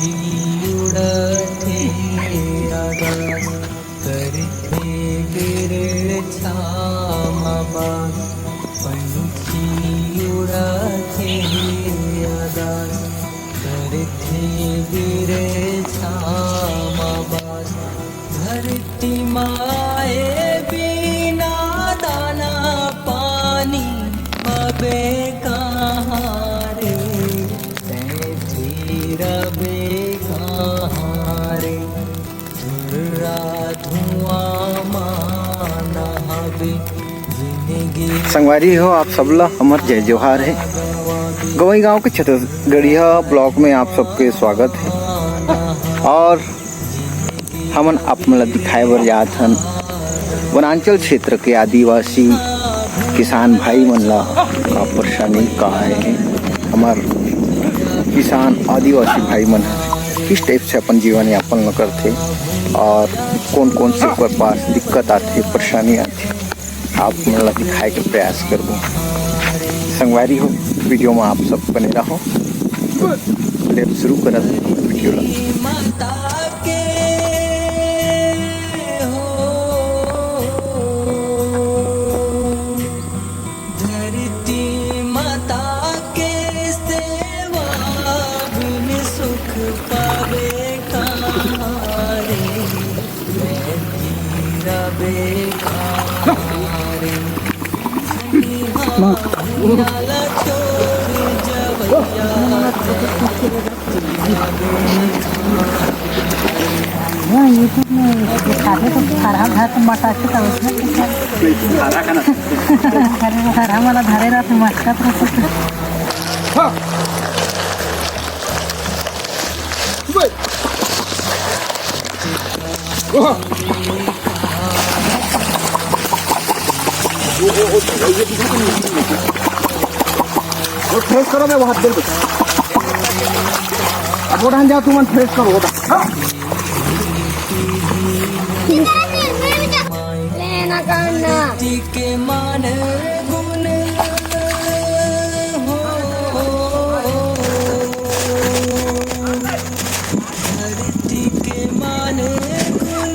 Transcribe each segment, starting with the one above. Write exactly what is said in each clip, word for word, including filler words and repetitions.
उड़थे आकाश, करथे बिरछा म बास। पंछी उड़थे आकाश, करथे बिरछा म बास। धरती माए बिना दाना पानी अबे कहाँ रे, तैं फिर अबे कहाँ रे, धुर्रा धुआं मा नहाबे जिंदगी। संगवारी हो, आप सबला हमर जय जोहार हे। गवई गांव के छत्तीसगढ़िया ब्लॉग में आप सबके स्वागत हे। और हमन आप मन ला दिखाए बर जात हन वनांचल क्षेत्र के आदिवासी किसान भाई मन ला का परेशानी का हे। हमर किसान आदिवासी भाई मन किस टाइप से अपन जीवन यापन ल करथे और कौन कौन से ओकर पास दिक्कत आथे, परेशानी आथे, आप मन ला दिखाए के प्रयास करबो। संगवारी हो, वीडियो में आप सब बने रहो। ले अब शुरू करत वीडियो ला। माता के हो, धरती माता के सेवा बिन सुख पावे कहाँ रे, मैं तेरा बेकार। YouTube में दिखाते तो खराब है तो मटासी का उसमें कुछ है। खराब वाला धरे रहते मटकत रहते। वो फ्रेश करो, मैं वो हाथ दे दो। अब वो ढाल जाओ, तुम फ्रेश करो, वो ढाल। लेना करना। धरती के मान गुण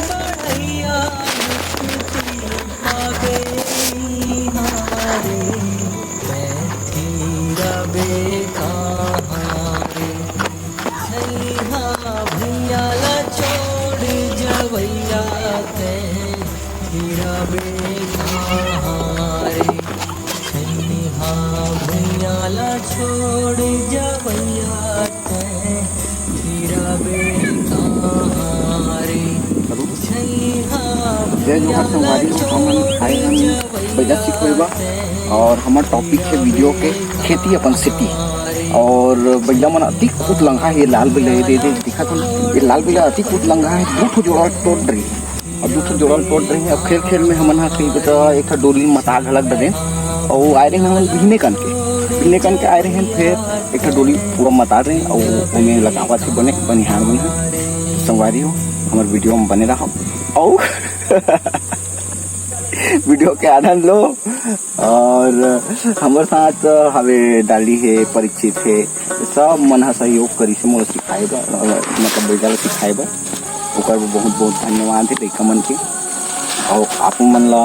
बढ़ैया, मुक्ति पावे हारे, मैं तेरा बेकहारे। छैहा भुइयां ला छोड़ जवैया तैं, तेरा बेकहारे। छैहा भुइयां ला छोड़ जवैया तैं, फिर अबे कहाँ रे? हेलो। जय जोहार संगवारी हो, हमन आए हन बइला सिखोए बर और हमर टॉपिक हे वीडियो के खेती अपन सिटी। और बइला मन अतिक उतलंघा हे, लाल बइला हे, दे, दे, दिखत हे ना? ये लाल बइला अतिक उतलंघा हे, दू ठो जोड़ा टोट रही। अब दू ठो जोड़ा ल टोट रहे हैं। अब खेल खेल में हमन ह कहीं बता एक ठो डोली मता घलक डरेन, और आए रहे हमन बिहने कन के, बिहने कन के आए रहे हैं, फिर एक ठो डोली पूरा मता रहे हैं, और ओमे लगावत हे बने बनिहार मन ह। संगवारी हो, हमर वीडियो में बने रहो और वीडियो के आनंद लो। और हमर साथ हवे डाली हे, परीक्षित हे, सब मन ह सहयोग करिस हे मोला सिखाए बर, अ, मतलब बइला ल सिखाए बर। ओकर बर बहुत बहुत धन्यवाद हे लइका मन के। और आप मन ला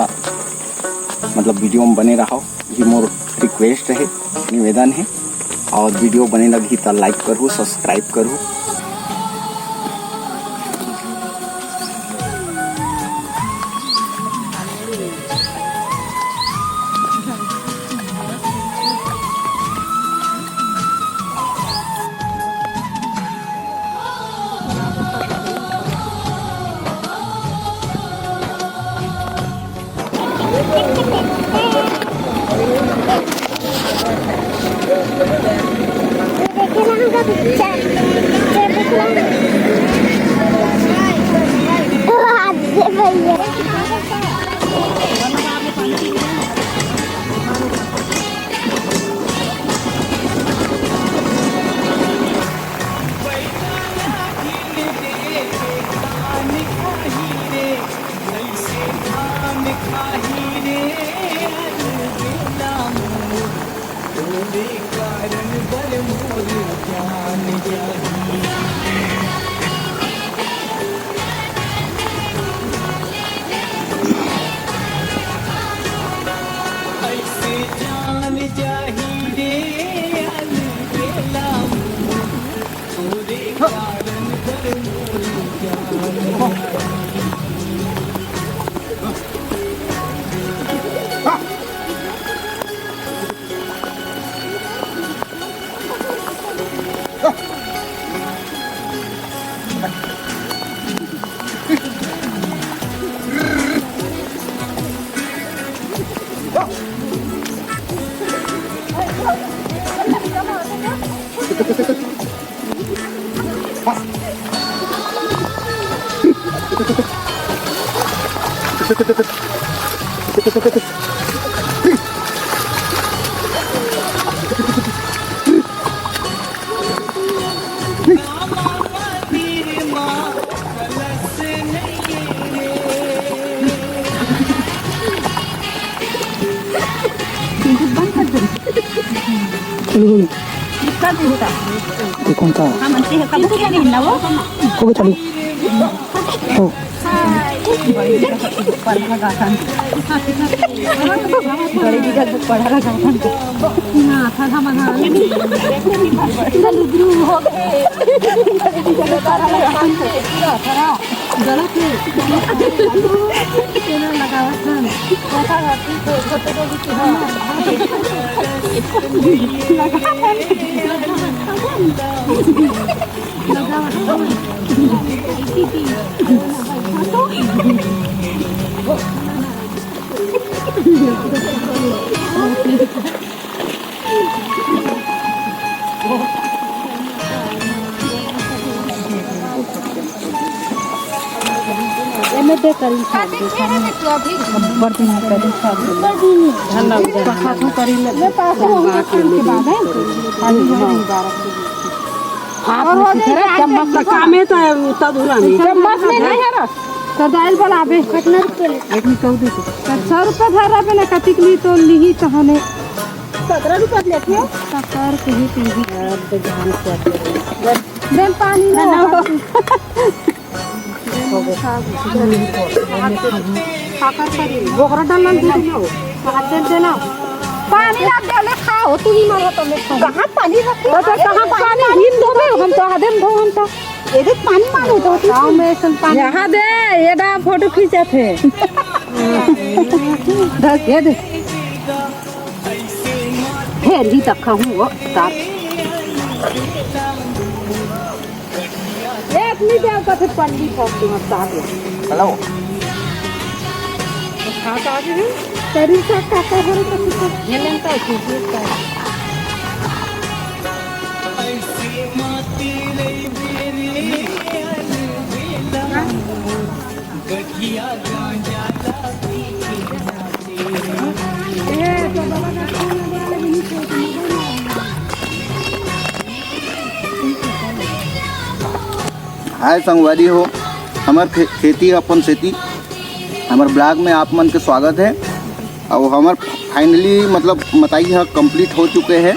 मतलब वीडियो में बने रहो, ये मोर रिक्वेस्ट हे, निवेदन हे। और वीडियो बने लगही त लाइक करहु, सब्सक्राइब करहु। ये कौन सा? हम अंते हैं, कब से नहीं ना वो? हो गया चालू। हो। बड़े जी का पढ़ा लगा था। ना, था, था, मना। लुद्रू हो गए। गलत है। तेना लगावत हन। देखा जाती तो छोटे को भी किहा। लगावत हन। एमे दे करी साग दे खाने। अब्बड़ दिन करी साग दे। कथा तो करी ले। मैं पास में हूँ, खाने के बाद है। खाली है नहीं बारह। हाथ में से जरा चम्मच से कामे तो है, उतना धुरा नहीं। चम्मच में नहीं है रस। तो दाल बनाबे। कितना रुपये ले? एक मिनट, कह दे। तो सौ रुपये भर रहा ना, कतिक ली तो लिही तहने। सत्रह रुपये लेते हो? सत्तर के ही पीही। अब तो जान क्या करें। देन पानी ना, ना। लो। खाकर करी। बोकरा डालना दूध लो। हाथ दे देना। पानी ना डाले खाओ, तू नहीं मारो तो मैं खाऊं। कहाँ पानी रखे? तो, तो कहाँ पानी? हिन दो बे, हम तो आदम धो हम तो। ये देख पानी मारो तो तू। गाँव में ऐसन पानी। यहाँ दे, ये डा फोटो खींचत हे। धर, ये दे। फेर ही तक खाऊं वो, तार। एक नहीं दे, तो फिर पंडित हो, तुम साथ में। हेलो। खा तो आ गए हैं। तेरी सा काका भरे तो कुछ। ये लेन तो कुछ नहीं है। हाय संगवारी हो, हमर खे-, खेती अपन सेती, हमर ब्लॉग में आप मन के स्वागत है। और हमर finally मतलब मताई ह complete हो चुके है।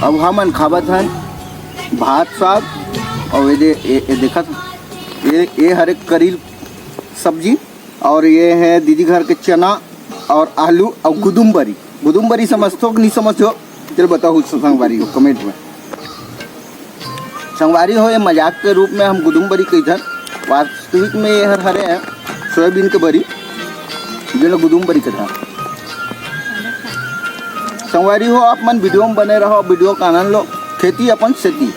अब हमन खाबत हन भात साग और ये दे, ये, ये देखत, ये, ये हरे करील सब्जी और ये है दीदी घर के चना और आलू और गुदुम्बरी। गुदुम्बरी समझथो कि नहीं समझथो, चल बताओ संगवारी हो comment में। संगवारी हो, ये मजाक के रूप में हम गुदुम्बरी कहिथन, वास्तविक में ये हर हरे हैं सोयाबीन के बरी, जो गुदुम्बरी कहिथन। संगवारी हो, आप मन video में बने रहो, video का आनंद लो, खेती अपन सेती।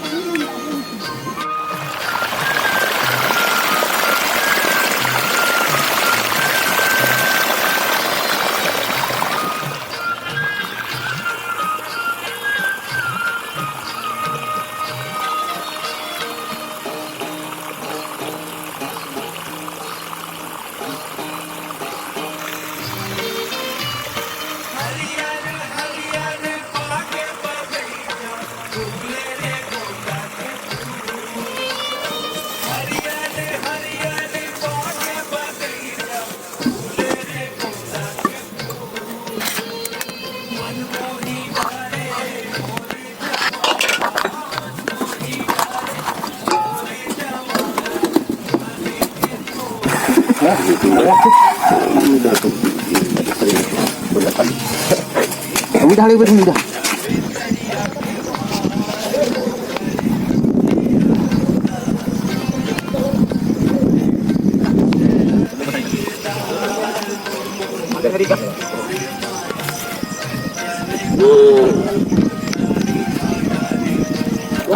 उठा ले, बैठ, उठा।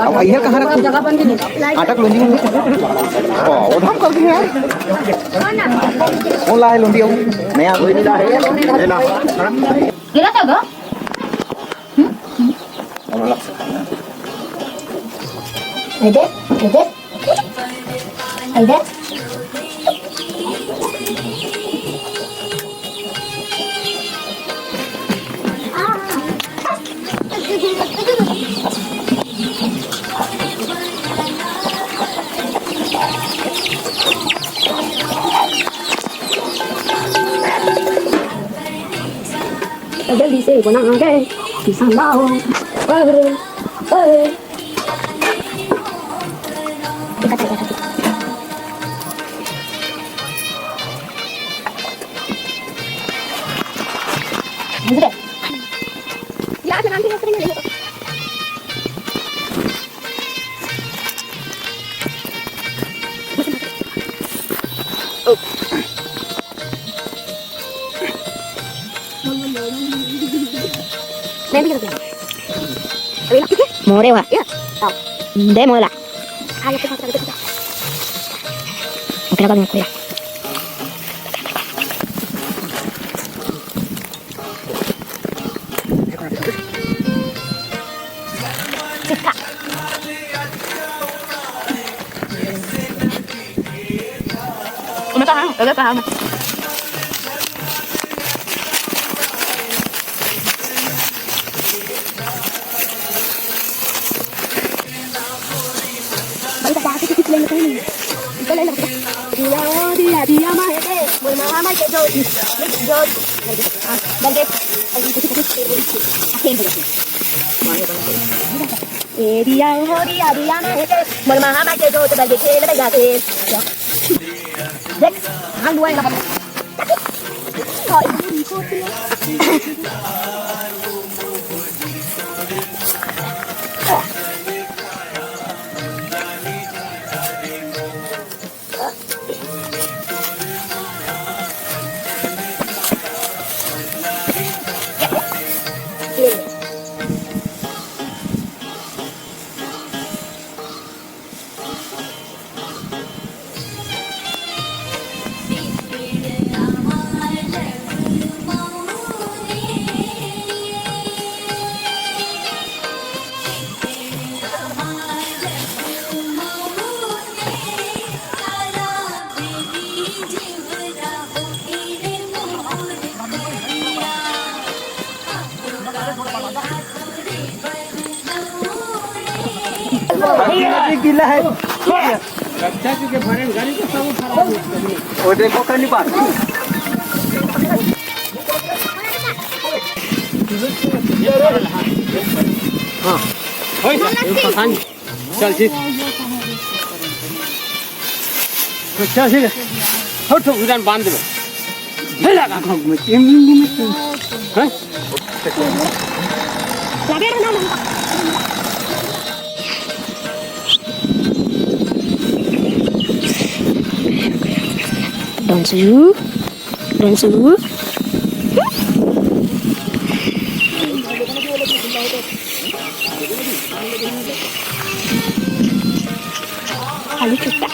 अब इधर कहाँ रखा? आटा के लोंदी में। वाह, वो धाम कर दिया यार। कौन ला है लोंदी अब? नया कोई नहीं ला है। गिरा था गा? इधर, इधर, इधर। जल्दी से बना गए किसान बाबू। ओए, ओए। मोरे हुआ। दे मोला। ओकरा बाद में खुला। ए दिया हो दिया दिया ना हेते, मोर महा माई के जोत बरगे खेल बजा खेल। देख, हां बुआ ना। वो देखो, कहीं बात। हाँ। चल, ठीक। तो चल, ठीक है। हट, तो उड़ान बांध दे। ले लगा। हैं? Don't you? Don't you? खाली छुट्टा।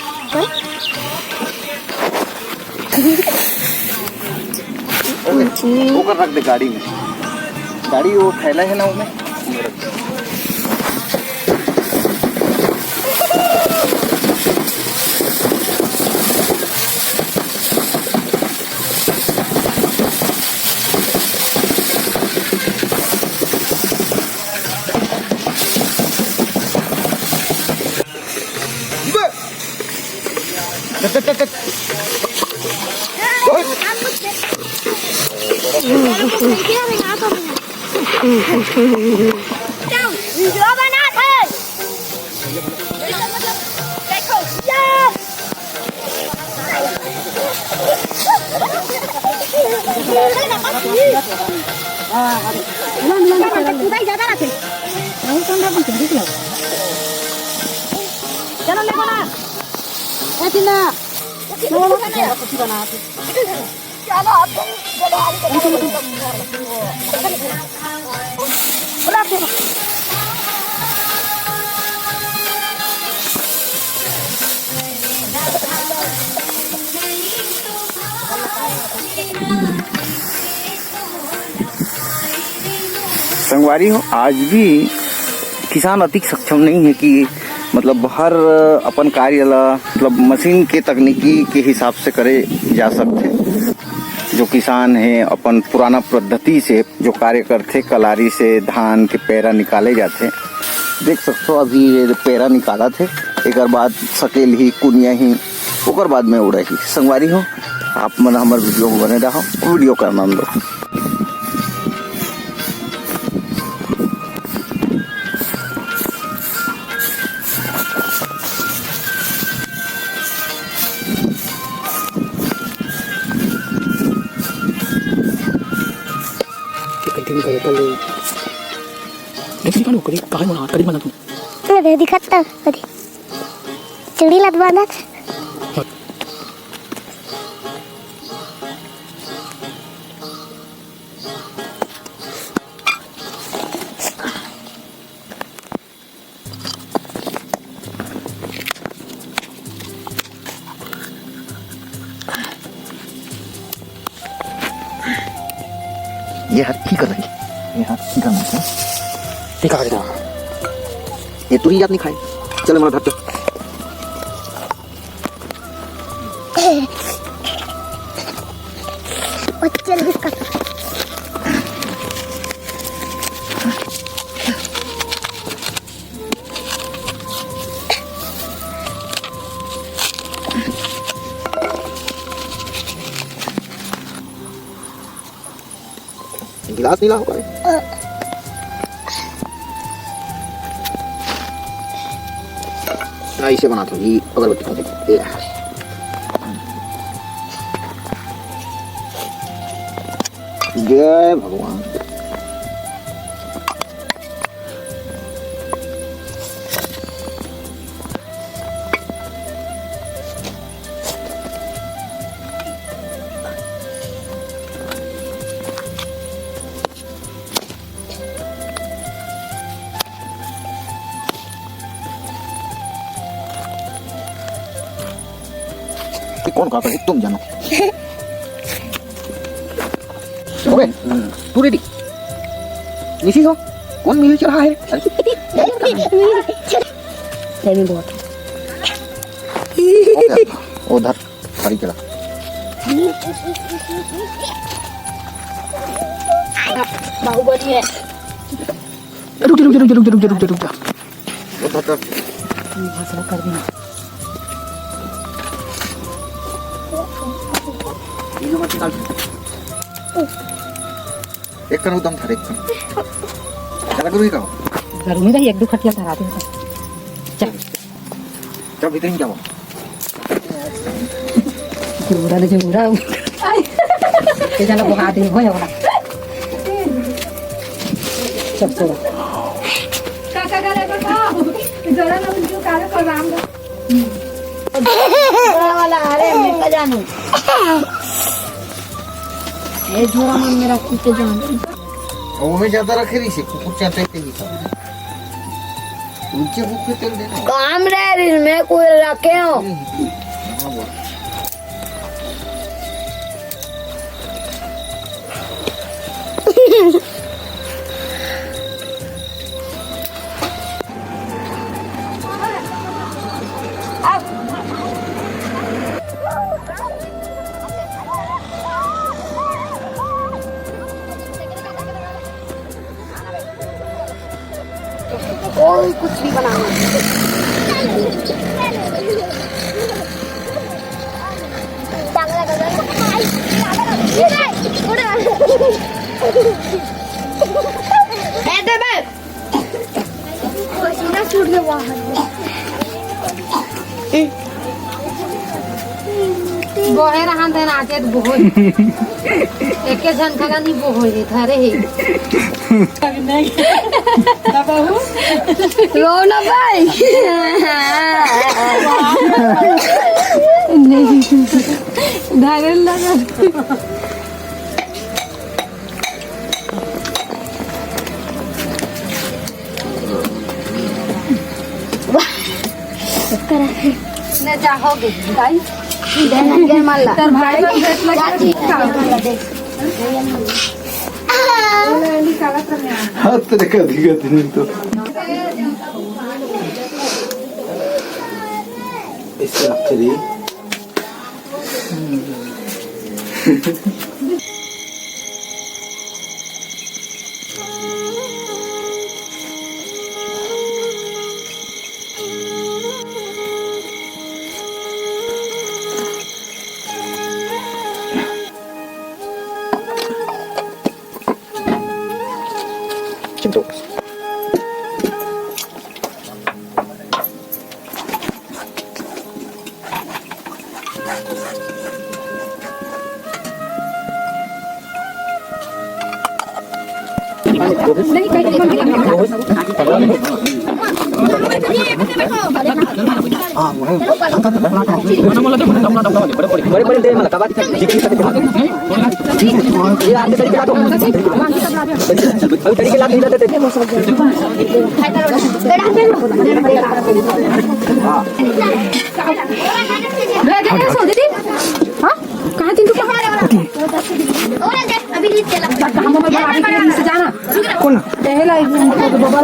ओकर रख दे गाड़ी में। गाड़ी वो थैला है ना, उसमें। चलो, ले ना। ए, टीना। चलो, चलो। संगवारी हो, आज भी किसान अतिक सक्षम नहीं है कि मतलब हर अपन कार्य ला मतलब मशीन के तकनीकी के हिसाब से करे जा सकथे। जो किसान है अपन पुराना पद्धति से जो कार्य करथे, कलारी से धान के पैरा निकाले जाथे। देख सकथो अभी ये पैरा निकालत हे, एकर बाद सकेल ही, कुनिया ही, ओकर बाद में उड़े ही। संगवारी हो, आप मन हमर वीडियो को बने रहो, वीडियो का आनंद लो। अरे, दिखत त कदी। चूड़ी लत बांधत। ये हर की कर रही? ये हर की करना है? ये कहाँ से जाना? ये तू ही जात नहीं खाए। चल, हमारा घर चल। ओ, चल, इसका। गिलास नहीं लाओ करे। हाँ, इसे बनाता हूँ जी, अगरबत्ती खा के। ये। जय भगवान। ये कौन खाता है, तुम जानो। अबे, तू रे दी। निशी हो? कौन मिल चढ़ा है? अरे। नहीं, बहुत। ओके, उधर। सारी चला। बाहुबली है। रुक जा, रुक जा, रुक जा। वो धर, धर। ये बस वो कर देना। ये लो, मत निकाल। एक कन उदम धर, एक कन। चला करो ही का? गर्मी रही, एक दो खटिया धरा दे। चल। चल, भीतर ही जाओ। जोरा ले जोरा। ये जाना बहा दे, हो जाओ ना। चल, चलो। काका का ले बताओ। जोरा ना उनको काले को राम दो। बड़ा वाला आ रहे, मैं का जानू। ये जोरा मन मेरा कुत्ते जान। वो में ज्यादा रखे रही से, कुकुर चाहते थे भी था। नीचे भूख पे तेल देना। काम रह रही, मैं कोई रखे हो। हाँ, बोल। कोई कुछ भी बनाना। ऐसे बस। पसीना छूट गया वहाँ। बोहे रहन देना आके तो बोहे। एके झन करा नींबू होही, धरे हे। रो ना भाई। नहीं, धरे लगा। ले जा, हो गई, गाइस। दे ना, दे मार ला। तेरे भाई का भेंट लगा। चाची, दे। हाथ तेरे का दिखा दिन तो। इससे रख दे। बड़े बड़े दे मला का बात। ये आते तरीके ला दो। अभी तरीके ला दो, इधर दे दे। हाँ? कहाँ दिन को कहाँ? अभी नहीं चला। हम लोग अभी से जाना। कौन? पहला एक दिन को बाबा।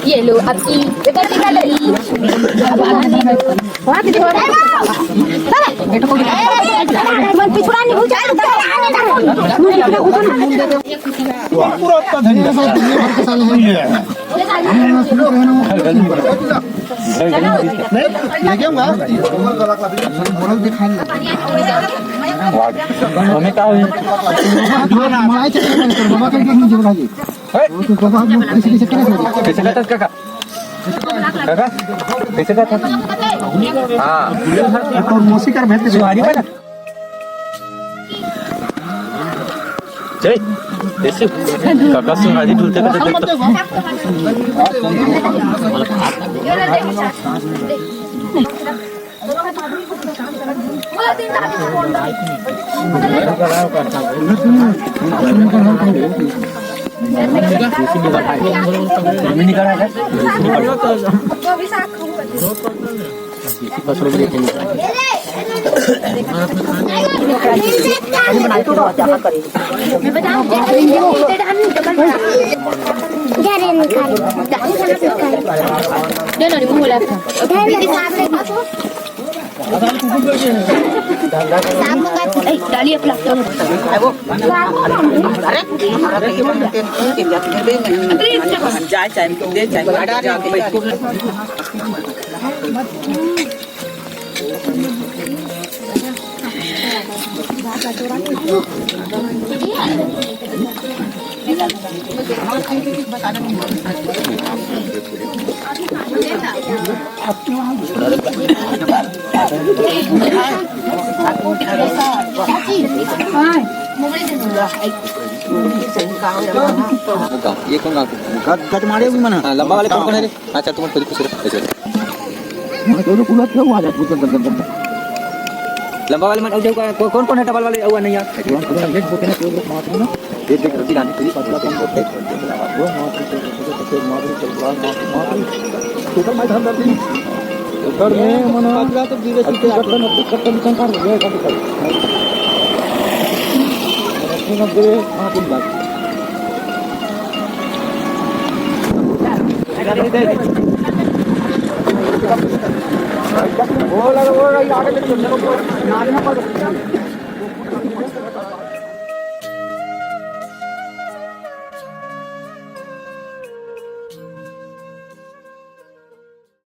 ये लो, आपकी। इधर निकालो। हमें का हुई? कैसे करता काका? कैसे करता? हाँ। तो मौसी कर भेज दे। सुहारी वाला। चल, ऐसे काका सुहारी ढूंढते करते देखता। डालिए अपना। ये कौन गाँव के? गट, गट मारे भी मना। हाँ, लंबा वाले कौन कौन है रे? अच्छा, तुम थोड़ी खुश रहो, ऐसे। मैं तो पूरा क्यों आ जाए? लंबा वाले मन, कौन कौन है डबल वाले? अउआ नहीं यार। ये देख, रति रानी पूरी पतला कम करते। ऊपर मैं धन धरती। ऊपर में मना पतला तो धीरे से अति कट्टन, अति कट्टन निकल कर हो गया, कभी कभी। रखने में दे, हाँ, तुम बात। वो लगा, वो लगा, आगे चलो, चलो, आगे ना पड़ो।